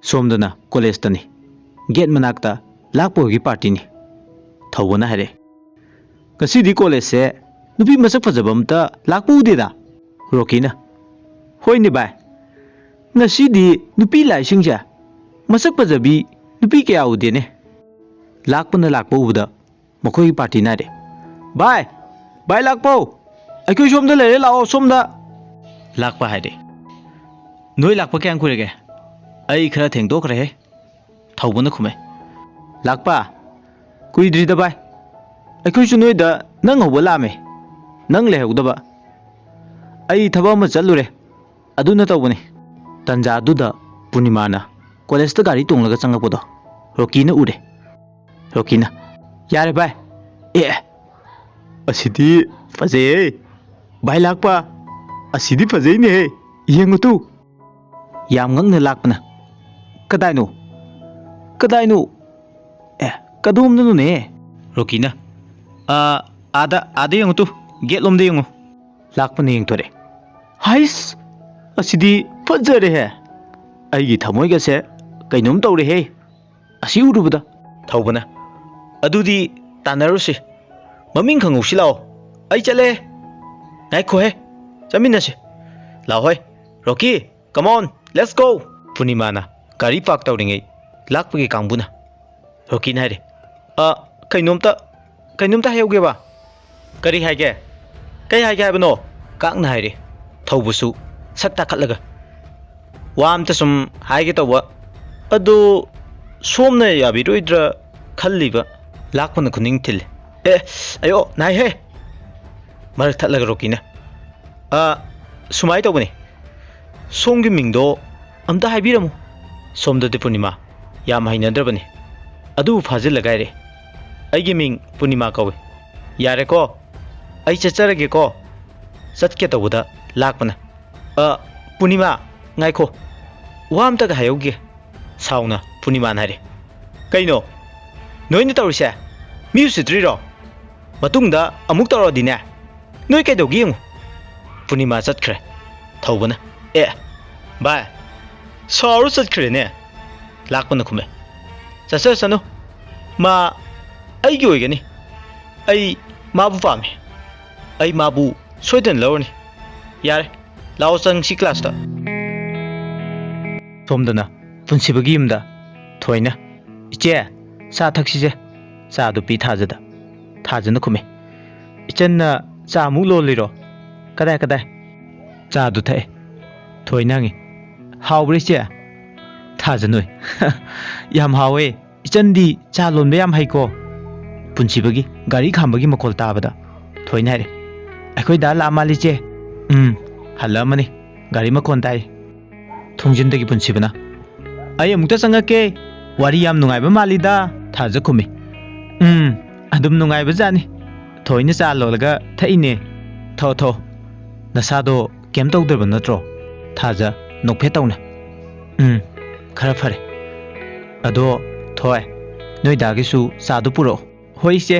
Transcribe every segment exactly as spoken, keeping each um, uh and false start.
ꯁꯣꯝꯗꯅ ꯀꯣꯂꯦꯖꯇꯅꯤ꯫ Get ꯃꯅꯥꯛꯇ ꯂꯥꯛꯄ ꯍꯣꯏꯒꯤ ꯄꯥꯔꯇꯤꯅꯤ꯫ ꯊꯧꯕꯅ ꯍꯥꯏꯔꯛꯑꯦ, "ꯉꯁꯤꯗꯤ ꯀꯣꯂꯦꯖꯁꯦ ꯅꯨꯄꯤ ꯃꯁꯛ ꯐꯖꯕ ꯑꯝꯇ ꯂꯥꯛꯄ ꯎꯗꯦꯗ?" ꯔꯣꯀꯤꯅ, "ꯍꯣꯏꯅꯦ ꯚꯥꯏ, ꯉꯁꯤꯗꯤ ꯅꯨꯄꯤ ꯂꯥꯛꯏꯁꯤꯡꯁꯦ ꯃꯁꯛ ꯐꯖꯕꯤ ꯅꯨꯄꯤ ꯀꯌꯥ ꯎꯗꯦꯅꯦ꯫" ꯂꯥꯛꯄꯅ ꯂꯥꯛꯄ ꯎꯕꯗ ꯃꯈꯣꯏꯒꯤ ꯄꯥꯔꯇꯤꯅ ꯍꯥꯏꯔꯦ, "ꯚꯥꯏ, ꯚꯥꯏ ꯂꯥꯛꯄꯧ, ꯑꯩꯈꯣꯏ ꯁꯣꯝꯗ ꯂꯩꯔꯦ, ꯂꯥꯛꯑꯣ ꯁꯣꯝꯗ꯫" ꯂꯥꯛꯄ ꯍꯥꯏꯔꯦ, "ꯅꯣꯏ ꯂꯥꯛꯄ ꯀꯌꯥꯝ ꯀꯨꯏꯔꯒꯦ? ꯑꯩ ꯈꯔ ꯊꯦꯡꯗꯣꯛꯈ꯭ꯔꯦꯍꯦ꯫" ꯊꯧꯕꯅ ꯈꯨꯝꯃꯦ, "ꯂꯥꯛꯄ, ꯀꯨꯏꯗ꯭ꯔꯤꯗ ꯚꯥꯏ, ꯑꯩꯈꯣꯏꯁꯨ ꯅꯣꯏꯗ ꯅꯪ ꯍꯧꯕ ꯂꯥꯛꯑꯝꯃꯦ, ꯅꯪ ꯂꯩꯍꯧꯗꯕ꯫ ꯑꯩ ꯊꯕꯛ ꯑꯃ ꯆꯠꯂꯨꯔꯦ, ꯑꯗꯨꯅ ꯇꯧꯕꯅꯤ꯫" ꯇꯟꯖꯥꯗꯨꯗ ꯄꯨꯔꯅꯤꯃꯥꯅ ꯀꯣꯂꯦꯖꯇ ꯒꯥꯔꯤ ꯇꯣꯡꯂꯒ ꯆꯪꯂꯛꯄꯗꯣ ꯔꯣꯀꯤꯅ ꯎꯔꯦ꯫ ꯔꯣꯀꯤꯅ, "ꯌꯥꯔꯦ ꯚꯥꯏ, ꯑꯦ, ꯑꯁꯤꯗꯤ ꯐꯖꯩꯍꯦ, ꯚꯥꯏ ꯂꯥꯛꯄ, ꯑꯁꯤꯗꯤ ꯐꯖꯩꯅꯦꯍꯦ, ꯌꯦꯡꯉꯨ ꯇꯨ꯫" ꯌꯥꯝ ꯉꯛꯅ ꯂꯥꯛꯄꯅ, "ꯀꯗꯥꯏꯅꯣ? ꯀꯗꯥꯏꯅꯣ? ꯑꯦ, ꯀꯗꯣꯝꯗꯅꯣꯅꯦ?" ꯔꯣꯀꯤꯅ, "ꯑꯥ, ꯑꯥꯗ, ꯑꯥꯗ ꯌꯦꯡꯉꯨ ꯇꯨ, ꯒꯦꯠ ꯂꯣꯝꯗ ꯌꯦꯡꯉꯨ꯫" ꯂꯥꯛꯄꯅ ꯌꯦꯡꯊꯣꯔꯛꯑꯦ꯫ "ꯍꯩꯁ, ꯑꯁꯤꯗꯤ ꯐꯖꯔꯦꯍꯦ! ꯑꯩꯒꯤ ꯊꯃꯣꯏꯒꯁꯦ ꯀꯩꯅꯣꯝ ꯇꯧꯔꯦꯍꯦ, ꯑꯁꯤ ꯎꯔꯨꯕꯗ꯫" ꯊꯧꯕꯅ, "ꯑꯗꯨꯗꯤ ꯇꯥꯟꯅꯔꯨꯁꯤ, ꯃꯃꯤꯡ ꯈꯪꯍꯧꯁꯤ ꯂꯥꯛꯑꯣ, ꯑꯩ ꯆꯠꯂꯦ꯫" "ꯉꯥꯏꯈꯣꯍꯦ, ꯆꯠꯃꯤꯟꯅꯁꯤ, ꯂꯥꯛꯑꯣꯍꯦ, ꯔꯣꯀꯤ, come on, let's go!" ꯄꯨꯔꯅꯤꯃꯥꯅ ꯒꯥꯔꯤ ꯄꯥꯔꯛ ꯇꯧꯔꯤꯉꯩ ꯂꯥꯛꯄꯒꯤ ꯀꯥꯡꯕꯨꯅ, ꯔꯣꯀꯤꯅ ꯍꯥꯏꯔꯦ, "ꯑ, ꯀꯩꯅꯣꯝꯇ, ꯀꯩꯅꯣꯝꯇ ꯍꯥꯏꯍꯧꯒꯦꯕ꯫" "ꯀꯔꯤ ꯍꯥꯏꯒꯦ? ꯀꯩ ꯍꯥꯏꯒꯦ ꯍꯥꯏꯕꯅꯣ?" ꯀꯥꯛꯅ ꯍꯥꯏꯔꯦ꯫ ꯊꯧꯕꯁꯨ ꯁꯠ ꯇꯥꯈꯠꯂꯒ, "ꯋꯥ ꯑꯝꯇ ꯁꯨꯝ ꯍꯥꯏꯒꯦ ꯇꯧꯕ, ꯑꯗꯣ ꯁꯣꯝꯅ ꯌꯥꯕꯤꯔꯣꯏꯗ꯭ꯔꯥ ꯈꯜꯂꯤꯕ?" ꯂꯥꯛꯄꯅ ꯈꯨꯅꯤꯡ ꯊꯤꯜꯂꯦ꯫ "ꯑꯦ, ꯑꯌꯣ, ꯅꯥꯏꯍꯦ!" ꯃꯔꯛ ꯊꯠꯂꯒ ꯔꯣꯀꯤꯅ, "ꯑ, ꯁꯨꯃꯥꯏꯅ ꯇꯧꯕꯅꯤ, ꯁꯣꯝꯒꯤ ꯃꯤꯡꯗꯣ ꯑꯝꯇ ꯍꯥꯏꯕꯤꯔꯝꯃꯨ꯫" ꯁꯣꯝꯗꯗꯤ ꯄꯨꯔꯅꯤꯃꯥ ꯌꯥꯝ ꯍꯩꯅꯗ꯭ꯔꯕꯅꯤ, ꯑꯗꯨꯕꯨ ꯐꯥꯖꯤꯜꯂꯒ ꯍꯥꯏꯔꯦ, "ꯑꯩꯒꯤ ꯃꯤꯡ ꯄꯨꯔꯅꯤꯃꯥ ꯀꯧꯏ꯫ ꯌꯥꯔꯦꯀꯣ, ꯑꯩ ꯆꯠꯆꯔꯒꯦꯀꯣ꯫" ꯆꯠꯀꯦ ꯇꯧꯕꯗ ꯂꯥꯛꯄꯅ, "ꯑ, ꯄꯨꯔꯅꯤꯃꯥ, ꯉꯥꯏꯈꯣ, ꯋꯥ ꯑꯝꯇꯒ ꯍꯥꯏꯍꯧꯒꯦ꯫" ꯁꯥꯎꯅ ꯄꯨꯔꯅꯤꯃꯥꯅ ꯍꯥꯏꯔꯦ, "ꯀꯩꯅꯣ ꯅꯣꯏꯅ ꯇꯧꯔꯤꯁꯦ? ꯃꯤ ꯎꯁꯤꯠꯇ꯭ꯔꯤꯔꯣ? ꯃꯇꯨꯡꯗ ꯑꯃꯨꯛ ꯇꯧꯔꯛꯑꯗꯤꯅꯦ, ꯅꯣꯏ ꯀꯩꯗꯧꯒꯦ ꯌꯦꯡꯉꯨ꯫" ꯄꯨꯔꯅꯤꯃꯥ ꯆꯠꯈ꯭ꯔꯦ꯫ ꯊꯧꯕꯅ, "ꯑꯦ, ꯚꯥꯏ, ꯁꯥꯎꯔ ꯆꯠꯈ꯭ꯔꯦꯅꯦ꯫ ꯂꯥꯛꯄꯅ ꯈꯨꯝꯃꯦ꯫ "ꯆꯠꯆꯁꯅꯨ, ꯃꯥ ꯑꯩꯒꯤ ꯑꯣꯏꯒꯅꯤ꯫ ꯑꯩ ꯃꯥꯕꯨ ꯄꯥꯝꯃꯤ꯫ ꯑꯩ ꯃꯥꯕꯨ ꯁꯣꯏꯗꯅ ꯂꯧꯔꯅꯤ꯫ ꯌꯥꯔꯦ, ꯂꯥꯛꯑꯣ, ꯆꯪꯁꯤ ꯀ꯭ꯂꯥꯁꯇ꯫" ꯁꯣꯝꯗꯅ ꯄꯨꯟꯁꯤꯕꯒꯤ ꯌꯨꯝꯗ ꯊꯣꯏꯅ, "ꯏꯆꯦ, ꯆꯥ ꯊꯛꯁꯤꯁꯦ꯫" ꯆꯥꯗꯨ ꯄꯤ ꯊꯥꯖꯗ꯫ ꯊꯥꯖꯅ ꯈꯨꯝꯃꯤ, "ꯏꯆꯟꯅ ꯆꯥ ꯑꯃꯨꯛ ꯂꯣꯜꯂꯤꯔꯣ? ꯀꯗꯥꯏ, ꯀꯗꯥꯏ?" ꯆꯥꯗꯨ ꯊꯛꯑꯦ꯫ ꯊꯣꯏꯅ ꯍꯪꯉꯤ, "ꯍꯥꯎꯕ꯭ꯔꯥ, ꯏꯆꯦ?" ꯊꯥꯖ ꯅꯣꯏ꯫ "ꯌꯥꯝ ꯍꯥꯎꯋꯦ꯫ ꯏꯆꯟꯗꯤ ꯆꯥ ꯂꯣꯟꯕ ꯌꯥꯝ ꯍꯩꯀꯣ꯫" ꯄꯨꯟꯁꯤꯕꯒꯤ ꯒꯥꯔꯤ ꯈꯥꯝꯕꯒꯤ ꯃꯈꯣꯜ ꯇꯥꯕꯗ ꯊꯣꯏꯅ ꯍꯥꯏꯔꯦ, "ꯑꯩꯈꯣꯏ ꯗꯥ ꯂꯥꯛꯑ ꯃꯥꯜꯂꯤ, ꯏꯆꯦ꯫" "ꯎꯝ, ꯍꯜꯂꯛꯑꯃꯅꯤ꯫ ꯒꯥꯔꯤ ꯃꯈꯣꯜ ꯇꯥꯏ꯫" ꯊꯣꯡꯖꯤꯟꯗꯒꯤ ꯄꯨꯟꯁꯤꯕꯅ, "ꯑꯩ ꯑꯃꯨꯛꯇ ꯆꯪꯉꯛꯀꯦ꯫ ꯋꯥꯔꯤ ꯌꯥꯝ ꯅꯨꯡꯉꯥꯏꯕ ꯃꯥꯜꯂꯤꯗ꯫" ꯊꯥꯖ ꯈꯨꯝꯃꯤ, "ꯎꯝ, ꯑꯗꯨꯝ ꯅꯨꯡꯉꯥꯏꯕꯖꯥꯠꯅꯤ꯫ ꯊꯣꯏꯅ ꯆꯥ ꯂꯣꯜꯂꯒ ꯊꯛꯏꯅꯦ꯫ ꯊꯛꯑꯣ, ꯊꯛꯑꯣ꯫ ꯅꯁꯥꯗꯣ ꯀꯩꯝ ꯇꯧꯗ꯭ꯔꯕ ꯅꯠꯇ꯭ꯔꯣ?" ꯊꯥꯖ ꯅꯣꯛꯐꯦꯠ ꯇꯧꯅ, "ꯎꯝ, ꯈꯔ ꯐꯔꯦ꯫ ꯑꯗꯣ ꯊꯣꯏ, ꯅꯣꯏ ꯗꯥꯒꯤꯁꯨ ꯆꯥꯗꯨ ꯄꯨꯔꯛꯑꯣ꯫" "ꯍꯣꯏ, ꯏꯆꯦ꯫"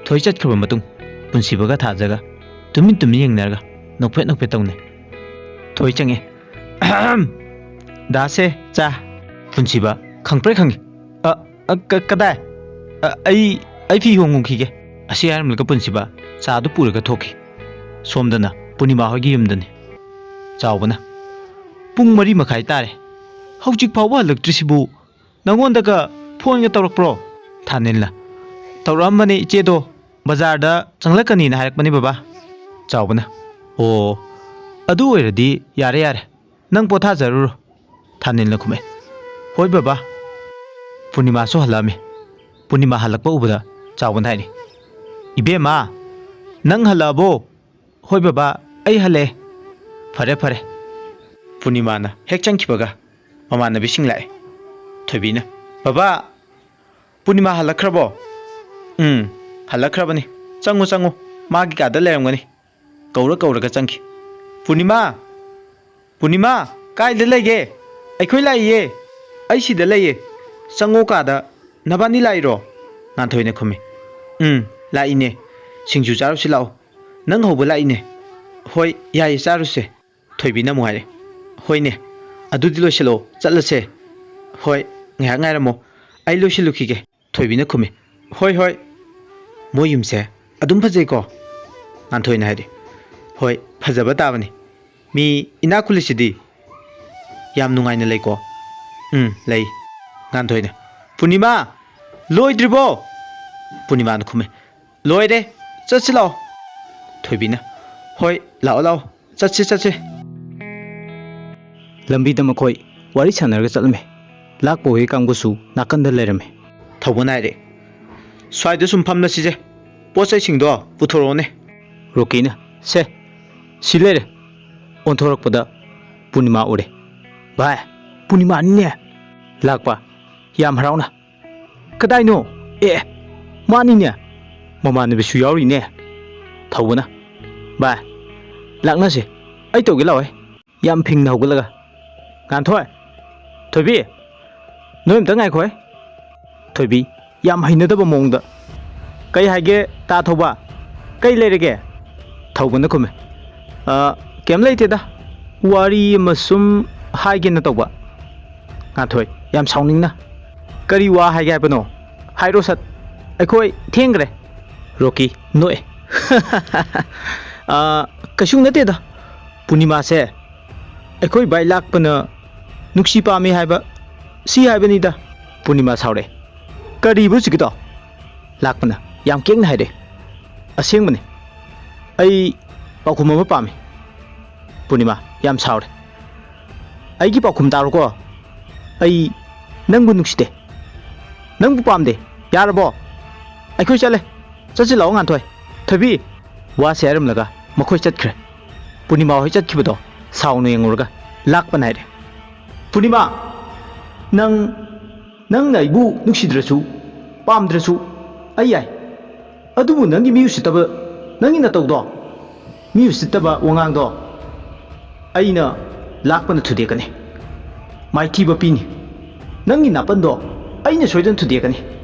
ꯊꯣꯏ ꯆꯠꯈ꯭ꯔꯕ ꯃꯇꯨꯡ ꯄꯨꯟꯁꯤꯕꯒ ꯊꯥꯖꯒ ꯇꯨꯃꯤꯟ ꯇꯨꯃꯤꯟ ꯌꯦꯡꯅꯔꯒ ꯅꯣꯛꯐꯦꯠ ꯅꯣꯛꯐꯦꯠ ꯇꯧꯅꯩ꯫ ꯊꯣꯏ ꯆꯪꯉꯦ꯫ "ꯑꯍꯝ! ꯗꯥꯁꯦ, ꯆꯥ꯫" ꯄꯨꯟꯁꯤꯕ ꯈꯪꯄ꯭ꯔꯦꯛ ꯈꯪꯉꯤ꯫ "ꯑ, ꯑ, ꯀ-, ꯀꯗꯥꯏ? ꯑ, ꯑꯩ, ꯑꯩ ꯐꯤ ꯍꯣꯡꯉꯨꯈꯤꯒꯦ꯫" ꯑꯁꯤ ꯍꯥꯏꯔꯝꯂꯒ ꯄꯨꯟꯁꯤꯕ ꯆꯥꯗꯨ ꯄꯨꯔꯒ ꯊꯣꯛꯈꯤ꯫ ꯁꯣꯝꯗꯅ ꯄꯨꯔꯅꯤꯃꯥ ꯍꯣꯏꯒꯤ ꯌꯨꯝꯗꯅꯤ꯫ ꯆꯥꯎꯕꯅ, "ꯄꯨꯡ ꯃꯔꯤ ꯃꯈꯥꯏ ꯇꯥꯔꯦ꯫ ꯍꯧꯖꯤꯛ ꯐꯥꯎꯕ ꯍꯜꯂꯛꯇ꯭ꯔꯤꯁꯤꯕꯨ ꯅꯪꯉꯣꯟꯗꯒ ꯐꯣꯟꯒ ꯇꯧꯔꯛꯄ꯭ꯔꯣ?" ꯊꯥꯅꯤꯜꯅ, "ꯇꯧꯔꯛꯑꯝꯕꯅꯦ ꯏꯆꯦꯗꯣ, ꯕꯖꯥꯔꯗ ꯆꯪꯂꯛꯀꯅꯤꯅ ꯍꯥꯏꯔꯛꯄꯅꯦ ꯕꯕꯥ꯫" ꯆꯥꯎꯕꯅ, "ꯑꯣ, ꯑꯗꯨ ꯑꯣꯏꯔꯗꯤ ꯌꯥꯔꯦ ꯌꯥꯔꯦ, ꯅꯪ ꯄꯣꯊꯥꯖꯔꯨꯔꯣ꯫" ꯊꯥꯅꯤꯜꯅ ꯈꯨꯝꯃꯦ, "ꯍꯣꯏ ꯕꯕꯥ꯫" ꯄꯨꯔꯅꯤꯃꯥꯁꯨ ꯍꯜꯂꯛꯑꯝꯃꯤ꯫ ꯄꯨꯔꯅꯤꯃꯥ ꯍꯜꯂꯛꯄ ꯎꯕꯗ ꯆꯥꯎꯕꯅ ꯍꯥꯏꯔꯤ, "ꯏꯕꯦꯝꯃ, ꯅꯪ ꯍꯜꯂꯛꯑꯕꯣ?" "ꯍꯣꯏ ꯕꯕꯥ, ꯑꯩ ꯍꯜꯂꯛꯑꯦ꯫" "ꯐꯔꯦ ꯐꯔꯦ꯫" ꯄꯨꯔꯅꯤꯃꯥꯅ ꯍꯦꯛ ꯆꯪꯈꯤꯕꯒ ꯃꯃꯥꯟꯅꯕꯤꯁꯤꯡ ꯂꯥꯛꯑꯦ꯫ ꯊꯣꯏꯕꯤꯅ, "ꯕꯕꯥ, ꯄꯨꯔꯅꯤꯃꯥ ꯍꯜꯂꯛꯈ꯭ꯔꯕꯣ?" "ꯎꯝ, ꯍꯜꯂꯛꯈ꯭ꯔꯕꯅꯤ꯫ ꯆꯪꯉꯨ ꯆꯪꯉꯨ, ꯃꯥꯒꯤ ꯀꯥꯗ ꯂꯩꯔꯝꯒꯅꯤ꯫" ꯀꯧꯔ ꯀꯧꯔꯒ ꯆꯪꯈꯤ꯫ "ꯄꯨꯔꯅꯤꯃꯥ! ꯄꯨꯔꯅꯤꯃꯥ! ꯀꯥꯏꯗ ꯂꯩꯒꯦ?" "ꯑꯩꯈꯣꯏ ꯂꯥꯛꯏꯌꯦ꯫ ꯑꯩ ꯁꯤꯗ ꯂꯩꯌꯦ꯫ ꯆꯪꯉꯣ ꯀꯥꯗ꯫ ꯅꯕꯥꯅꯤ ꯂꯥꯛꯏꯔꯣ?" ꯉꯥꯟꯊꯣꯏꯅ ꯈꯨꯝꯃꯤ꯫ "ꯎꯝ, ꯂꯥꯛꯏꯅꯦ꯫ ꯁꯤꯡꯖꯨ ꯆꯥꯔꯨꯁꯤ ꯂꯥꯛꯑꯣ꯫ ꯅꯪ ꯍꯧꯕ ꯂꯥꯛꯏꯅꯦ꯫" "ꯍꯣꯏ, ꯌꯥꯏꯌꯦ, ꯆꯥꯔꯨꯁꯦ꯫" ꯊꯣꯏꯕꯤꯅ ꯑꯃꯨꯛ ꯍꯥꯏꯔꯦ, "ꯍꯣꯏꯅꯦ, ꯑꯗꯨꯗꯤ ꯂꯣꯏꯁꯤꯜꯂꯛꯑꯣ, ꯆꯠꯂꯁꯦ꯫" "ꯍꯣꯏ, ꯉꯥꯏꯍꯥꯛ ꯉꯥꯏꯔꯝꯃꯣ, ꯑꯩ ꯂꯣꯏꯁꯤꯜꯂꯨꯈꯤꯒꯦ", ꯊꯣꯏꯕꯤꯅ ꯈꯨꯝꯃꯤ꯫ "ꯍꯣꯏ, ꯍꯣꯏ꯫ ꯃꯣꯏ ꯌꯨꯝꯁꯦ ꯑꯗꯨꯝ ꯐꯖꯩꯀꯣ?" ꯉꯥꯟꯊꯣꯏꯅ ꯍꯥꯏꯔꯤ꯫ "ꯍꯣꯏ, ꯐꯖꯕ ꯇꯥꯕꯅꯤ꯫ ꯃꯤ ꯏꯅꯥꯛ ꯈꯨꯜꯂꯤꯁꯤꯗꯤ꯫ ꯌꯥꯝ ꯅꯨꯡꯉꯥꯏꯅ ꯂꯩꯀꯣ?" "ꯎꯝ, ꯂꯩ꯫" ꯉꯥꯟꯊꯣꯏꯅ, "ꯄꯨꯔꯅꯤꯃꯥ, ꯂꯣꯏꯗ꯭ꯔꯤꯕꯣ?" ꯄꯨꯔꯅꯤꯃꯥꯅ ꯈꯨꯝꯃꯤ꯫ "ꯂꯣꯏꯔꯦ, ꯆꯠꯁꯤ ꯂꯥꯛꯑꯣ꯫" ꯊꯣꯏꯕꯤꯅ, "ꯍꯣꯏ, ꯂꯥꯛꯑꯣ, ꯂꯥꯛꯑꯣ, ꯆꯠꯁꯤ, ꯆꯠꯁꯤ꯫" ꯂꯝꯕꯤꯗ ꯃꯈꯣꯏ ꯋꯥꯔꯤ ꯁꯥꯟꯅꯔꯒ ꯆꯠꯂꯝꯃꯤ꯫ ꯂꯥꯛꯄ ꯍꯣꯏ ꯀꯥꯡꯕꯨꯁꯨ ꯅꯥꯀꯟꯗ ꯂꯩꯔꯝꯃꯤ꯫ ꯊꯧꯕꯅ ꯍꯥꯏꯔꯦ, "ꯁ꯭ꯋꯥꯏꯗ ꯁꯨꯝ ꯐꯝꯂꯁꯤꯁꯦ, ꯄꯣꯠ ꯆꯩꯁꯤꯡꯗꯣ ꯄꯨꯊꯣꯔꯛꯑꯣꯅꯦ꯫" ꯔꯣꯀꯤꯅ, "ꯁꯦ, ꯁꯤ ꯂꯩꯔꯦ꯫" ꯑꯣꯟꯊꯣꯔꯛꯄꯗ ꯄꯨꯔꯅꯤꯃꯥ ꯎꯔꯦ꯫ "ꯚꯥꯏ, ꯄꯨꯔꯅꯤꯃꯥꯅꯤꯅꯦ!" ꯂꯥꯛꯄ ꯌꯥꯝ ꯍꯔꯥꯎꯅ, "ꯀꯗꯥꯏꯅꯣ? ꯑꯦ, ꯃꯥꯅꯤꯅꯦ, ꯃꯃꯥꯟꯅꯕꯤꯁꯨ ꯌꯥꯎꯔꯤꯅꯦ꯫" ꯊꯧꯕꯅ, "ꯚꯥꯏ, ꯂꯥꯛꯅꯁꯦ, ꯑꯩ ꯇꯧꯒꯦ ꯂꯥꯛꯑꯣꯍꯦ꯫" ꯌꯥꯝ ꯐꯤꯡꯅ ꯍꯧꯒꯠꯂꯒ, "ꯉꯥꯟꯊꯣꯏ, ꯊꯣꯏꯕꯤ, ꯅꯣꯏ ꯑꯝꯇ ꯉꯥꯏꯈꯣꯍꯦ꯫" ꯊꯣꯏꯕꯤ ꯌꯥꯝ ꯍꯩꯅꯗꯕ ꯃꯑꯣꯡꯗ, "ꯀꯩ ꯍꯥꯏꯒꯦ ꯇꯥ ꯊꯧꯕ? ꯀꯩ ꯂꯩꯔꯒꯦ?" ꯊꯧꯕꯅ ꯈꯨꯝꯃꯦ, "ꯑ, ꯀꯩꯝ ꯂꯩꯇꯦꯗ, ꯋꯥꯔꯤ ꯑꯃ ꯁꯨꯝ ꯍꯥꯏꯒꯦꯅ ꯇꯧꯕ꯫" ꯉꯥꯟꯊꯣꯏ ꯌꯥꯝ ꯁꯥꯎꯅꯤꯡꯅ, "ꯀꯔꯤ ꯋꯥ ꯍꯥꯏꯒꯦ ꯍꯥꯏꯕꯅꯣ? ꯍꯥꯏꯔꯣ ꯁꯠ, ꯑꯩꯈꯣꯏ ꯊꯦꯡꯈ꯭ꯔꯦ꯫" ꯔꯣꯀꯤ ꯅꯣꯛꯑꯦ꯫ "ꯑ, ꯀꯩꯁꯨ ꯅꯠꯇꯦꯗ, ꯄꯨꯔꯅꯤꯃꯥꯁꯦ ꯑꯩꯈꯣꯏ ꯚꯥꯏ ꯂꯥꯛꯄꯅ ꯅꯨꯡꯁꯤ ꯄꯥꯝꯃꯤ ꯍꯥꯏꯕ, ꯁꯤ ꯍꯥꯏꯕꯅꯤꯗ꯫" ꯄꯨꯔꯅꯤꯃꯥ ꯁꯥꯎꯔꯛꯑꯦ꯫ "ꯀꯔꯤꯕ ꯍꯧꯖꯤꯛꯀꯤꯗꯣ?" ꯂꯥꯛꯄꯅ ꯌꯥꯝ ꯀꯦꯡꯅ ꯍꯥꯏꯔꯦ꯫ "ꯑꯁꯦꯡꯕꯅꯤ, ꯑꯩ ꯄꯥꯎꯈꯨꯝ ꯑꯃ ꯄꯥꯝꯃꯤ꯫" ꯄꯨꯔꯅꯤꯃꯥ ꯌꯥꯝ ꯁꯥꯎꯔꯦ꯫ "ꯑꯩꯒꯤ ꯄꯥꯎꯈꯨꯝ ꯇꯥꯔꯣꯀꯣ, ꯑꯩ ꯅꯪꯕꯨ ꯅꯨꯡꯁꯤꯗꯦ, ꯅꯪꯕꯨ ꯄꯥꯝꯗꯦ, ꯌꯥꯔꯕꯣ? ꯑꯩꯈꯣꯏ ꯆꯠꯂꯦ, ꯆꯠꯁꯤ ꯂꯥꯛꯑꯣ ꯉꯥꯟꯊꯣꯏ, ꯊꯣꯏꯕꯤ꯫" ꯋꯥꯁꯦ ꯍꯥꯏꯔꯝꯂꯒ ꯃꯈꯣꯏ ꯆꯠꯈ꯭ꯔꯦ꯫ ꯄꯨꯔꯅꯤꯃꯥ ꯍꯣꯏ ꯆꯠꯈꯤꯕꯗꯣ ꯁꯥꯎꯅ ꯌꯦꯡꯉꯨꯔꯒ ꯂꯥꯛꯄꯅ ꯍꯥꯏꯔꯦ, "ꯄꯨꯔꯅꯤꯃꯥ, ꯅꯪ, ꯅꯪꯅ ꯑꯩꯕꯨ ꯅꯨꯡꯁꯤꯗ꯭ꯔꯁꯨ, ꯄꯥꯝꯗ꯭ꯔꯁꯨ ꯑꯩ ꯌꯥꯏ꯫ ꯑꯗꯨꯕꯨ ꯅꯪꯒꯤ ꯃꯤ ꯎꯁꯤꯠꯇꯕ, ꯅꯪꯒꯤ ꯅꯇꯧꯗꯣ, ꯃꯤ ꯎꯁꯤꯠꯇꯕ ꯋꯥꯉꯥꯡꯗꯣ ꯑꯩꯅ ꯂꯥꯛꯄꯅ ꯊꯨꯗꯦꯛꯀꯅꯤ꯫ ꯃꯥꯏꯊꯤꯕ ꯄꯤꯅꯤ꯫ ꯅꯪꯒꯤ ꯅꯥꯄꯟꯗꯣ ꯑꯩꯅ ꯁꯣꯏꯗꯅ ꯊꯨꯗꯦꯛꯀꯅꯤ꯫"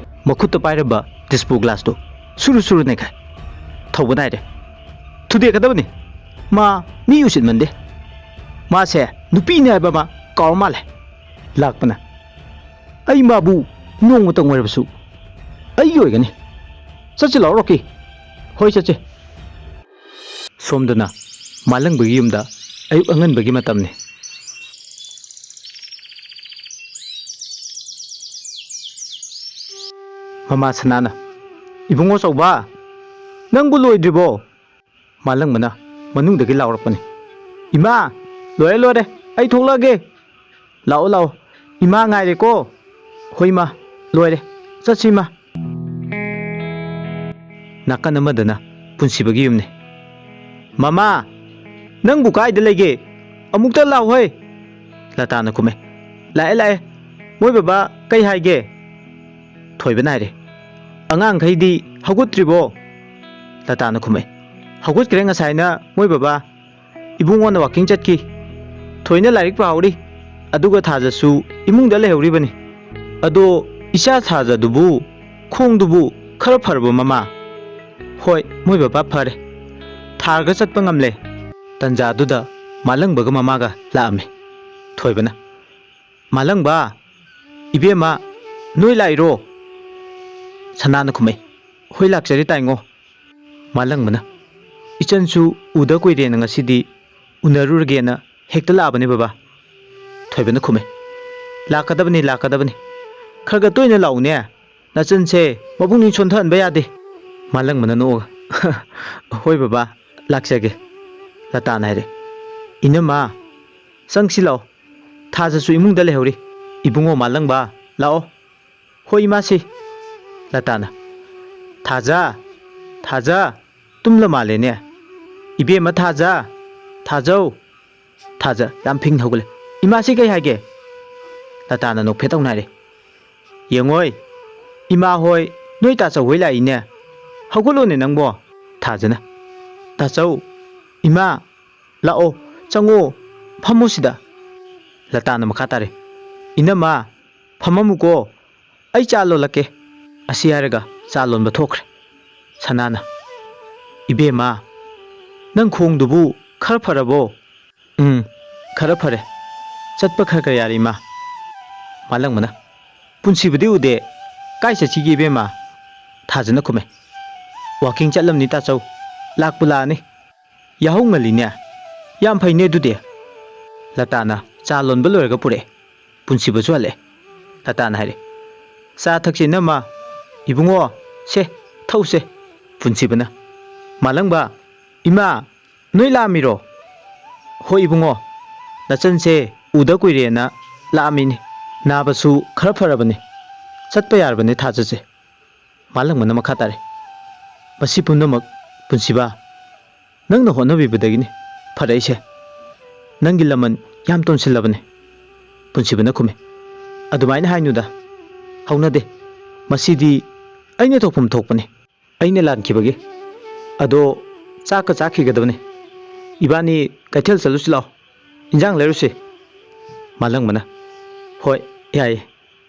ꯃꯈꯨꯠꯇ ꯄꯥꯏꯔꯝꯕ ꯗꯤꯁꯄꯣ ꯒ꯭ꯂꯥꯁꯇꯣ ꯁꯨꯔꯨ ꯁꯨꯔꯨ ꯅꯩꯈꯥꯏ꯫ ꯊꯧꯕꯅ ꯍꯥꯏꯔꯦ, "ꯊꯨꯗꯦꯛꯀꯗꯕꯅꯤ꯫ ꯃꯥ ꯃꯤ ꯎꯁꯤꯠꯃꯟꯗꯦ꯫ ꯃꯥꯁꯦ ꯅꯨꯄꯤꯅꯦ ꯍꯥꯏꯕ ꯃꯥ ꯀꯥꯎꯔ ꯃꯥꯜꯂꯦ꯫" ꯂꯥꯛꯄꯅ, ꯑꯩ ꯃꯥꯕꯨ ꯅꯣꯡꯃꯇꯪ ꯑꯣꯏꯔꯕꯁꯨ ꯑꯩꯒꯤ ꯑꯣꯏꯒꯅꯤ꯫ ꯆꯠꯁꯤ ꯂꯥꯛꯑꯣ ꯔꯣꯀꯤ꯫ ꯍꯣꯏ, ꯆꯠꯁꯤ꯫ ꯁꯣꯝꯗꯅ ꯃꯥꯂꯪꯕꯒꯤ ꯌꯨꯝꯗ ꯑꯌꯨꯛ ꯑꯉꯟꯕꯒꯤ ꯃꯇꯝꯅꯤ꯫ ꯃꯃꯥ ꯁꯅꯥꯅ, "ꯏꯕꯨꯡꯉꯣ ꯆꯧꯕ, ꯅꯪꯕꯨ ꯂꯣꯏꯗ꯭ꯔꯤꯕꯣ?" ꯃꯥꯂꯪꯕꯅ ꯃꯅꯨꯡꯗꯒꯤ ꯂꯥꯎꯔꯛꯄꯅꯤ꯫ "ꯏꯃꯥ, ꯂꯣꯏꯔꯦ, ꯂꯣꯏꯔꯦ, ꯑꯩ ꯊꯣꯛꯂꯛꯑꯒꯦ꯫ ꯂꯥꯛꯑꯣ, ꯂꯥꯛꯑꯣ, ꯏꯃꯥ ꯉꯥꯏꯔꯦꯀꯣ꯫ ꯍꯣꯏ, ꯏꯃꯥ, ꯂꯣꯏꯔꯦ, ꯆꯠꯁꯤ, ꯏꯃꯥ꯫" ꯅꯥꯀꯟ ꯑꯃꯗꯅ ꯄꯨꯟꯁꯤꯕꯒꯤ ꯌꯨꯝꯅꯤ꯫ "ꯃꯃꯥ, ꯅꯪꯕꯨ ꯀꯥꯏꯗ ꯂꯩꯒꯦ? ꯑꯃꯨꯛꯇ ꯂꯥꯛꯑꯣꯍꯦ꯫" ꯂꯇꯥꯅ ꯈꯨꯝꯃꯦ꯫ "ꯂꯥꯛꯑꯦ, ꯂꯥꯛꯑꯦ꯫ ꯃꯣꯏ ꯕꯕꯥ ꯀꯩ ꯍꯥꯏꯒꯦ?" ꯊꯣꯏꯕꯅ ꯍꯥꯏꯔꯦ꯫ "ꯑꯉꯥꯡꯈꯩꯗꯤ ꯍꯧꯒꯠꯇ꯭ꯔꯤꯕꯣ?" ꯂꯇꯥꯅ ꯈꯨꯝꯃꯦ꯫ "ꯍꯧꯒꯠꯈ꯭ꯔꯦ ꯉꯁꯥꯏꯅ ꯃꯣꯏ ꯕꯕꯥ꯫ ꯏꯕꯨꯡꯉꯣꯅ ꯋꯥꯀꯤꯡ ꯆꯠꯈꯤ꯫ ꯊꯣꯏꯅ ꯂꯥꯏꯔꯤꯛ ꯄꯥꯍꯧꯔꯤ꯫ ꯑꯗꯨꯒ ꯊꯥꯖꯁꯨ ꯏꯃꯨꯡꯗ ꯂꯩꯍꯧꯔꯤꯕꯅꯤ꯫ ꯑꯗꯣ ꯏꯆꯥ ꯊꯥꯖꯗꯨꯕꯨ, ꯈꯣꯡꯗꯨꯕꯨ ꯈꯔ ꯐꯔꯕꯣ, ꯃꯃꯥ?" "ꯍꯣꯏ, ꯃꯣꯏ ꯕꯕꯥ ꯐꯔꯦ꯫ ꯊꯥꯔꯒ ꯆꯠꯄ ꯉꯝꯂꯦ꯫" ꯇꯟꯖꯥꯗꯨꯗ ꯃꯥꯂꯪꯕꯒ ꯃꯃꯥꯒ ꯂꯥꯛꯑꯝꯃꯤ꯫ ꯊꯣꯏꯕꯅ, "ꯃꯥꯂꯪꯕ, ꯏꯕꯦꯝꯃ, ꯅꯣꯏ ꯂꯥꯛꯏꯔꯣ?" ꯁꯅꯥꯅ ꯈꯨꯝꯃꯛꯏ꯫ "ꯍꯣꯏ, ꯂꯥꯛꯆꯔꯦ ꯇꯥꯏꯉꯣ꯫" ꯃꯥꯂꯪꯕꯅ, "ꯏꯆꯟꯁꯨ ꯎꯗ ꯀꯨꯏꯔꯦꯅ ꯉꯁꯤꯗꯤ ꯎꯅꯔꯨꯔꯒꯦꯅ ꯍꯦꯛꯇ ꯂꯥꯛꯑꯕꯅꯦ ꯕꯕꯥ꯫" ꯊꯣꯏꯕꯅ ꯈꯨꯝꯃꯦ꯫ "ꯂꯥꯛꯀꯗꯕꯅꯤ, ꯂꯥꯛꯀꯗꯕꯅꯤ꯫ ꯈꯔ ꯈꯔ ꯇꯣꯏꯅ ꯂꯥꯛꯎꯅꯦ꯫ ꯅꯆꯟꯁꯦ ꯃꯄꯨꯛꯅꯤꯡ ꯁꯣꯟꯊꯍꯟꯕ ꯌꯥꯗꯦ꯫" ꯃꯥꯂꯪꯕꯅ ꯅꯣꯛꯑꯒ, "ꯍꯣꯏ ꯕꯕꯥ, ꯂꯥꯛꯆꯒꯦ꯫" ꯂꯇꯥꯅ ꯍꯥꯏꯔꯦ꯫ "ꯏꯅꯝꯃ, ꯆꯪꯁꯤ ꯂꯥꯛꯑꯣ꯫ ꯊꯥꯖꯁꯨ ꯏꯃꯨꯡꯗ ꯂꯩꯍꯧꯔꯤ꯫ ꯏꯕꯨꯡꯉꯣ ꯃꯥꯂꯪꯕ, ꯂꯥꯛꯑꯣ꯫" "ꯍꯣꯏ ꯏꯃꯥꯁꯤ꯫" ꯂꯇꯥꯅ, "ꯊꯥꯖ, ꯊꯥꯖ, ꯇꯨꯝꯂ ꯃꯥꯜꯂꯦꯅꯦ꯫ ꯏꯕꯦꯝꯃ ꯊꯥꯖ, ꯊꯥꯖꯧ꯫" ꯊꯥꯖ ꯌꯥꯝ ꯐꯤꯡꯅ ꯍꯧꯒꯠꯂꯦ꯫ "ꯏꯃꯥꯁꯤ ꯀꯩ ꯍꯥꯏꯒꯦ?" ꯂꯇꯥꯅ ꯅꯣꯛꯐꯦꯠ ꯇꯧꯅ ꯍꯥꯏꯔꯦ꯫ "ꯌꯦꯡꯉꯣꯏ, ꯏꯃꯥ ꯍꯣꯏ, ꯅꯣꯏ ꯇꯥꯆꯧ ꯍꯣꯏ ꯂꯥꯛꯏꯅꯦ꯫ ꯍꯧꯒꯠꯂꯣꯅꯦ ꯅꯪꯕꯣ꯫" ꯊꯥꯖꯅ, "ꯇꯥꯆꯧ, ꯏꯃꯥ, ꯂꯥꯛꯑꯣ, ꯆꯪꯉꯣ, ꯐꯝꯃꯣ ꯁꯤꯗ꯫" ꯂꯇꯥꯅ ꯃꯈꯥ ꯇꯥꯔꯦ꯫ "ꯏꯅꯝꯃ, ꯐꯝꯃꯝꯃꯨꯀꯣ, ꯑꯩ ꯆꯥ ꯂꯣꯜꯂꯛꯀꯦ꯫" ꯑꯁꯤ ꯍꯥꯏꯔꯒ ꯆꯥ ꯂꯣꯟꯕ ꯊꯣꯛꯈ꯭ꯔꯦ꯫ ꯁꯅꯥꯅ, "ꯏꯕꯦꯝꯃ, ꯅꯪ ꯈꯣꯡꯗꯨꯕꯨ ꯈꯔ ꯐꯔꯕꯣ?" "ꯎꯝ, ꯈꯔ ꯐꯔꯦ꯫ ꯆꯠꯄ ꯈꯔ ꯈꯔ ꯌꯥꯔꯦ, ꯏꯃꯥ꯫" ꯃꯥꯂꯪꯕꯅ, "ꯄꯨꯟꯁꯤꯕꯨꯗꯤ ꯎꯗꯦ꯫ ꯀꯥꯏ ꯆꯠꯁꯤꯒꯦ ꯏꯕꯦꯝꯃ?" ꯊꯥꯖꯅ ꯈꯨꯝꯃꯦ꯫ "ꯋꯥꯀꯤꯡ ꯆꯠꯂꯝꯅꯤ ꯇꯥꯆꯧ꯫ ꯂꯥꯛꯄꯨ ꯂꯥꯛꯑꯅꯤ꯫ ꯌꯥꯍꯧ ꯉꯜꯂꯤꯅꯦ꯫ ꯌꯥꯝ ꯐꯩꯅꯦ ꯑꯗꯨꯗꯤ꯫" ꯂꯇꯥꯅ ꯆꯥ ꯂꯣꯟꯕ ꯂꯣꯏꯔꯒ ꯄꯨꯔꯛꯑꯦ꯫ ꯄꯨꯟꯁꯤꯕꯁꯨ ꯍꯜꯂꯛꯑꯦ꯫ ꯂꯇꯥꯅ ꯍꯥꯏꯔꯦ, "ꯆꯥ ꯊꯛꯁꯤ ꯏꯅꯝꯃ꯫" "ꯏꯕꯨꯡꯉꯣ, ꯁꯦ, ꯊꯛꯎꯁꯦ꯫" ꯄꯨꯟꯁꯤꯕꯅ, "ꯃꯥꯂꯪꯕ, ꯏꯃꯥ, ꯅꯣꯏ ꯂꯥꯛꯑꯝꯃꯤꯔꯣ?" "ꯍꯣꯏ ꯏꯕꯨꯡꯉꯣ, ꯅꯆꯟꯁꯦ ꯎꯗ ꯀꯨꯏꯔꯦꯅ ꯂꯥꯛꯑꯝꯃꯤꯅꯤ꯫ ꯅꯥꯕꯁꯨ ꯈꯔ ꯐꯔꯕꯅꯤ꯫ ꯆꯠꯄ ꯌꯥꯔꯕꯅꯤ ꯊꯥꯖꯁꯦ꯫" ꯃꯥꯂꯪꯕꯅ ꯃꯈꯥ ꯇꯥꯔꯦ, "ꯃꯁꯤ ꯄꯨꯝꯅꯃꯛ ꯄꯨꯟꯁꯤꯕ, ꯅꯪꯅ ꯍꯣꯠꯅꯕꯤꯕꯗꯒꯤꯅꯤ ꯐꯔꯛꯏꯁꯦ꯫ ꯅꯪꯒꯤ ꯂꯃꯟ ꯌꯥꯝ ꯇꯣꯟꯁꯤꯜꯂꯕꯅꯤ꯫" ꯄꯨꯟꯁꯤꯕꯅ ꯈꯨꯝꯃꯤ, "ꯑꯗꯨꯃꯥꯏꯅ ꯍꯥꯏꯅꯨꯗ꯫ ꯍꯧꯅꯗꯦ꯫ ꯃꯁꯤꯗꯤ ꯑꯩꯅ ꯇꯧꯐꯝ ꯊꯣꯛꯄꯅꯤ꯫ ꯑꯩꯅ ꯂꯥꯟꯈꯤꯕꯒꯤ꯫ ꯑꯗꯣ ꯆꯥꯛꯀ ꯆꯥꯈꯤꯒꯗꯕꯅꯤ꯫ ꯏꯕꯥꯅꯤ ꯀꯩꯊꯦꯜ ꯆꯠꯂꯨꯁꯤ ꯂꯥꯛꯑꯣ꯫ ꯏꯟꯖꯥꯡ ꯂꯩꯔꯨꯁꯤ꯫" ꯃꯥꯂꯪꯕꯅ, "ꯍꯣꯏ, ꯌꯥꯏꯌꯦ,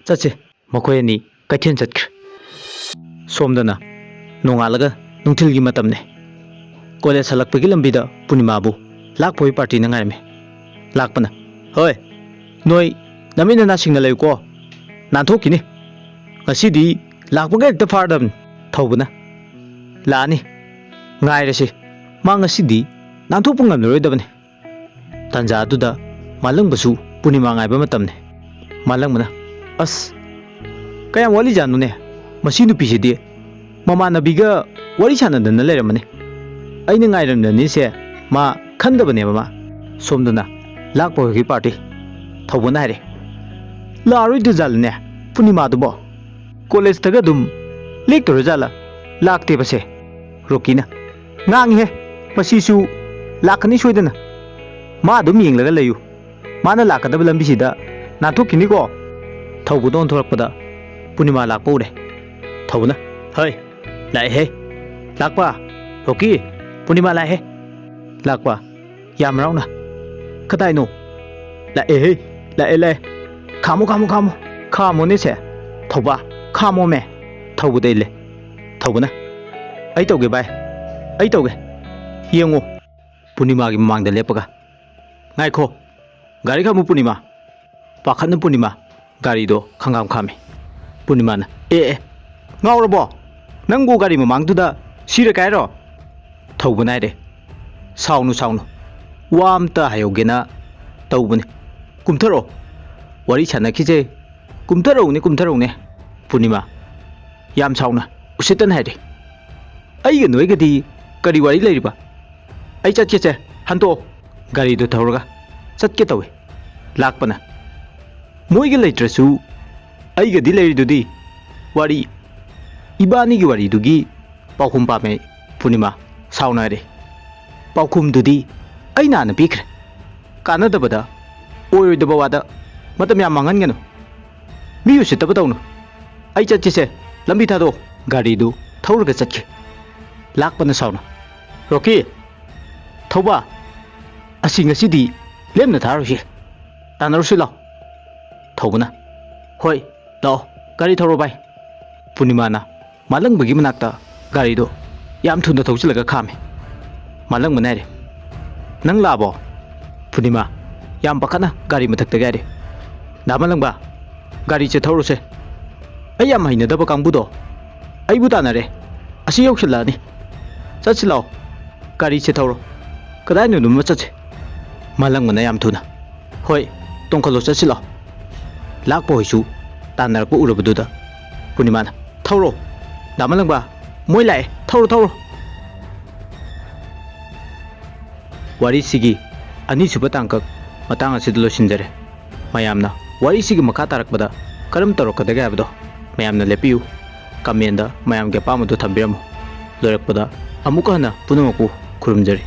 ꯆꯠꯁꯦ꯫" ꯃꯈꯣꯏ ꯑꯅꯤ ꯀꯩꯊꯦꯜ ꯆꯠꯈ꯭ꯔꯦ꯫ ꯁꯣꯝꯗꯅ ꯅꯣꯡꯉꯥꯜꯂꯒ ꯅꯨꯡꯊꯤꯜꯒꯤ ꯃꯇꯝꯅꯤ꯫ ꯀꯣꯂꯦꯖ ꯍꯜꯂꯛꯄꯒꯤ ꯂꯝꯕꯤꯗ ꯄꯨꯔꯅꯤꯃꯥꯕꯨ ꯂꯥꯛꯄꯒꯤ ꯄꯥꯔꯇꯤꯅ ꯉꯥꯏꯔꯝꯃꯤ꯫ ꯂꯥꯛꯄꯅ, "ꯍꯣꯏ, ꯅꯣꯏ ꯅꯃꯤꯠ ꯅꯅꯥ ꯁꯤꯡꯅ ꯂꯩꯌꯨꯀꯣ꯫ ꯅꯥꯟꯊꯣꯛꯈꯤꯅꯤ꯫ ꯉꯁꯤꯗꯤ ꯂꯥꯛꯄꯒ ꯍꯦꯛꯇ ꯐꯥꯔꯗꯕꯅꯤ꯫" ꯊꯧꯕꯅ, "ꯂꯥꯛꯑꯅꯤ꯫ ꯉꯥꯏꯔꯁꯤ꯫ ꯃꯥ ꯉꯁꯤꯗꯤ ꯅꯥꯟꯊꯣꯛꯄ ꯉꯝꯂꯔꯣꯏꯗꯕꯅꯤ꯫" ꯇꯥꯟꯖꯥ ꯑꯗꯨꯗ ꯃꯥꯂꯪꯕꯁꯨ ꯄꯨꯔꯅꯤꯃꯥ ꯉꯥꯏꯕ ꯃꯇꯝꯅꯤ꯫ ꯃꯥꯂꯪꯕꯅ, "ꯑꯁ, ꯀꯌꯥꯝ ꯋꯥꯠꯂꯤꯖꯥꯠꯅꯣꯅꯦ? ꯃꯁꯤ ꯅꯨꯄꯤꯁꯤꯗꯤ ꯃꯃꯥꯟꯅꯕꯤꯒ ꯋꯥꯔꯤ ꯁꯥꯟꯅꯗꯅ ꯂꯩꯔꯝꯃꯅꯤ꯫ ꯑꯩꯅ ꯉꯥꯏꯔꯝꯗꯅꯤꯁꯦ ꯃꯥ ꯈꯟꯗꯕꯅꯦꯕ ꯃꯥ꯫" ꯁꯣꯝꯗꯅ ꯂꯥꯛꯄ ꯍꯣꯏꯒꯤ ꯄꯥꯔꯇꯤ꯫ ꯊꯧꯕꯅ ꯍꯥꯏꯔꯦ, "ꯂꯥꯛꯑꯔꯣꯏꯗ ꯖꯥꯠꯂꯅꯦ ꯄꯨꯔꯅꯤꯃꯥꯗꯨꯕꯣ? ꯀꯣꯂꯦꯖꯇꯒ ꯑꯗꯨꯝ ꯂꯦꯛꯇꯧꯔ ꯖꯥꯠꯂ? ꯂꯥꯛꯇꯦꯕꯁꯦ꯫" ꯔꯣꯀꯤꯅ, "ꯉꯥꯡꯉꯤꯍꯦ, ꯃꯁꯤꯁꯨ ꯂꯥꯛꯀꯅꯤ ꯁꯣꯏꯗꯅ꯫ ꯃꯥ ꯑꯗꯨꯝ ꯌꯦꯡꯂꯒ ꯂꯩꯌꯨ꯫ ꯃꯥꯅ ꯂꯥꯛꯀꯗꯕ ꯂꯝꯕꯤꯁꯤꯗ ꯅꯥꯟꯊꯣꯛꯈꯤꯅꯤꯀꯣ꯫" ꯊꯧꯕꯗ ꯑꯣꯟꯊꯣꯔꯛꯄꯗ ꯄꯨꯔꯅꯤꯃꯥ ꯂꯥꯛꯄ ꯎꯔꯦ꯫ ꯊꯧꯕꯅ, "ꯍꯩ, ꯂꯥꯛꯑꯦꯍꯦ꯫ ꯂꯥꯛꯄ, ꯔꯣꯀꯤ, ꯄꯨꯔꯅꯤꯃꯥ ꯂꯥꯛꯑꯦꯍꯦ꯫" ꯂꯥꯛꯄ, ꯌꯥꯝ ꯍꯔꯥꯎꯅ, "ꯀꯗꯥꯏꯅꯣ?" "ꯂꯥꯛꯑꯦꯍꯦ, ꯂꯥꯛꯑꯦ, ꯂꯥꯛꯑꯦ꯫ ꯈꯥꯝꯃꯣ, ꯈꯥꯝꯃꯣ, ꯈꯥꯝꯃꯣ꯫ ꯈꯥꯝꯃꯣꯅꯦ ꯁꯦ꯫ ꯊꯧꯕ, ꯈꯥꯝꯃꯣꯃꯦ꯫" ꯊꯧꯕꯗ ꯏꯜꯂꯦ꯫ ꯊꯧꯕꯅ, "ꯑꯩ ꯇꯧꯒꯦ, ꯚꯥꯏ꯫ ꯑꯩ ꯇꯧꯒꯦ꯫ ꯌꯦꯡꯉꯨ꯫" ꯄꯨꯔꯅꯤꯃꯥꯒꯤ ꯃꯃꯥꯡꯗ ꯂꯦꯞꯄꯒ, "ꯉꯥꯏꯈꯣ꯫ ꯒꯥꯔꯤ ꯈꯥꯝꯃꯨ ꯄꯨꯔꯅꯤꯃꯥ꯫" ꯄꯥꯈꯠꯅ ꯄꯨꯔꯅꯤꯃꯥ ꯒꯥꯔꯤꯗꯣ ꯈꯪꯒꯥꯝ ꯈꯥꯝꯃꯤ꯫ ꯄꯨꯔꯅꯤꯃꯥꯅ, "ꯑꯦ ꯑꯦ, ꯉꯥꯎꯔꯕꯣ? ꯅꯪꯕꯨ ꯒꯥꯔꯤ ꯃꯃꯥꯡꯗꯨꯗ ꯁꯤꯔ ꯀꯥꯏꯔꯣ?" ꯊꯧꯕꯅ ꯍꯥꯏꯔꯦ, "ꯁꯥꯎꯅꯨ ꯁꯥꯎꯅꯨ, ꯋꯥ ꯑꯝꯇ ꯍꯥꯏꯍꯧꯒꯦꯅ ꯇꯧꯕꯅꯤ꯫ ꯀꯨꯝꯊꯔꯛꯑꯣ, ꯋꯥꯔꯤ ꯁꯥꯟꯅꯈꯤꯁꯦ꯫ ꯀꯨꯝꯊꯔꯛꯎꯅꯦ, ꯀꯨꯝꯊꯔꯛꯎꯅꯦ꯫" ꯄꯨꯔꯅꯤꯃꯥ ꯌꯥꯝ ꯁꯥꯎꯅ ꯎꯁꯤꯠꯇꯅ ꯍꯥꯏꯔꯦ, "ꯑꯩꯒ ꯅꯣꯏꯒꯗꯤ ꯀꯔꯤ ꯋꯥꯔꯤ ꯂꯩꯔꯤꯕ? ꯑꯩ ꯆꯠꯀꯦꯁꯦ, ꯍꯟꯇꯣꯛꯑꯣ꯫" ꯒꯥꯔꯤꯗꯨ ꯊꯧꯔꯒ ꯆꯠꯀꯦ ꯇꯧꯏ꯫ ꯂꯥꯛꯄꯅ, "ꯃꯣꯏꯒ ꯂꯩꯇ꯭ꯔꯁꯨ ꯑꯩꯒꯗꯤ ꯂꯩꯔꯤꯗꯨꯗꯤ꯫ ꯋꯥꯔꯤ, ꯏꯕꯥꯅꯤꯒꯤ ꯋꯥꯔꯤꯗꯨꯒꯤ ꯄꯥꯎꯈꯨꯝ ꯄꯥꯝꯃꯦ꯫" ꯄꯨꯔꯅꯤꯃꯥ ꯁꯥꯎꯅ ꯍꯥꯏꯔꯦ, "ꯄꯥꯎꯈꯨꯝꯗꯨꯗꯤ ꯑꯩꯅ ꯍꯥꯟꯅ ꯄꯤꯈ꯭ꯔꯦ꯫ ꯀꯥꯟꯅꯗꯕꯗ, ꯑꯣꯏꯔꯣꯏꯗꯕ ꯋꯥꯗ ꯃꯇꯝ ꯌꯥꯝ ꯃꯥꯡꯍꯟꯒꯅꯨ꯫ ꯃꯤ ꯎꯁꯤꯠꯇꯕ ꯇꯧꯅꯨ꯫ ꯑꯩ ꯆꯠꯀꯦꯁꯦ, ꯂꯝꯕꯤ ꯊꯥꯗꯣꯛꯑꯣ꯫" ꯒꯥꯔꯤꯗꯨ ꯊꯧꯔꯒ ꯆꯠꯈꯤ꯫ ꯂꯥꯛꯄꯅ ꯁꯥꯎꯅ, "ꯔꯣꯀꯤ, ꯊꯧꯕ, ꯑꯁꯤ ꯉꯁꯤꯗꯤ ꯂꯦꯝꯅ ꯊꯥꯔꯣꯏꯁꯤ꯫ ꯇꯥꯟꯅꯔꯨꯁꯤ ꯂꯥꯎ꯫" ꯊꯧꯕꯅ, "ꯍꯣꯏ, ꯂꯥꯛꯑꯣ, ꯒꯥꯔꯤ ꯊꯧꯔꯣ ꯚꯥꯏ꯫" ꯄꯨꯔꯅꯤꯃꯥꯅ ꯃꯥꯂꯪꯕꯒꯤ ꯃꯅꯥꯛꯇ ꯒꯥꯔꯤꯗꯣ ꯌꯥꯝ ꯊꯨꯅ ꯊꯧꯖꯤꯜꯂꯒ ꯈꯥꯝꯃꯦ꯫ ꯃꯥꯂꯪꯕꯅ ꯍꯥꯏꯔꯦ, "ꯅꯪ ꯂꯥꯛꯑꯕꯣ?" ꯄꯨꯔꯅꯤꯃꯥ ꯌꯥꯝ ꯄꯥꯈꯠꯅ ꯒꯥꯔꯤ ꯃꯊꯛꯇꯒꯤ ꯍꯥꯏꯔꯦ, "ꯗꯥ ꯃꯥꯂꯪꯕ, ꯒꯥꯔꯤꯁꯦ ꯊꯧꯔꯨꯁꯦ꯫ ꯑꯩ ꯌꯥꯝ ꯍꯩꯅꯗꯕ ꯀꯥꯡꯕꯨꯗꯣ ꯑꯩꯕꯨ ꯇꯥꯟꯅꯔꯦ꯫ ꯑꯁꯤ ꯌꯧꯁꯤꯜꯂꯛꯑꯅꯤ꯫ ꯆꯠꯁꯤ ꯂꯥꯛꯑꯣ, ꯒꯥꯔꯤꯁꯦ ꯊꯧꯔꯣ꯫ ꯀꯗꯥꯏꯅꯣ ꯑꯗꯨꯝ ꯆꯠꯁꯦ꯫" ꯃꯥꯂꯪꯕꯅ ꯌꯥꯝ ꯊꯨꯅ, "ꯍꯣꯏ, ꯇꯣꯡꯈꯠꯂꯣ, ꯆꯠꯁꯤ ꯂꯥꯛꯑꯣ꯫" ꯂꯥꯛꯄ ꯍꯣꯏꯁꯨ ꯇꯥꯟꯅꯔꯛꯄ ꯎꯔꯕꯗꯨꯗ ꯄꯨꯔꯅꯤꯃꯥꯅ, "ꯊꯧꯔꯣ, ꯗꯥ ꯃꯥꯂꯪꯕ, ꯃꯣꯏ ꯂꯥꯛꯑꯦ, ꯊꯧꯔꯣ, ꯊꯧꯔꯣ꯫" ꯋꯥꯔꯤꯁꯤꯒꯤ ꯑꯅꯤꯁꯨꯕ ꯇꯥꯡꯀꯛ ꯃꯇꯥꯡ ꯑꯁꯤꯗ ꯂꯣꯏꯁꯤꯟꯖꯔꯦ꯫ ꯃꯌꯥꯝꯅ ꯋꯥꯔꯤꯁꯤꯒꯤ ꯃꯈꯥ ꯇꯥꯔꯛꯄꯗ ꯀꯔꯝ ꯇꯧꯔꯛꯀꯗꯒꯦ ꯍꯥꯏꯕꯗꯣ ꯃꯌꯥꯝꯅ ꯂꯦꯞꯄꯤꯌꯨ꯫ ꯀꯃꯦꯟꯗ ꯃꯌꯥꯝꯒꯤ ꯑꯄꯥꯝꯕꯗꯨ ꯊꯝꯕꯤꯔꯝꯃꯨ꯫ ꯂꯣꯏꯔꯛꯄꯗ ꯑꯃꯨꯛꯀ ꯍꯟꯅ ꯄꯨꯝꯅꯃꯛꯄꯨ ꯈꯨꯔꯨꯝꯖꯔꯤ꯫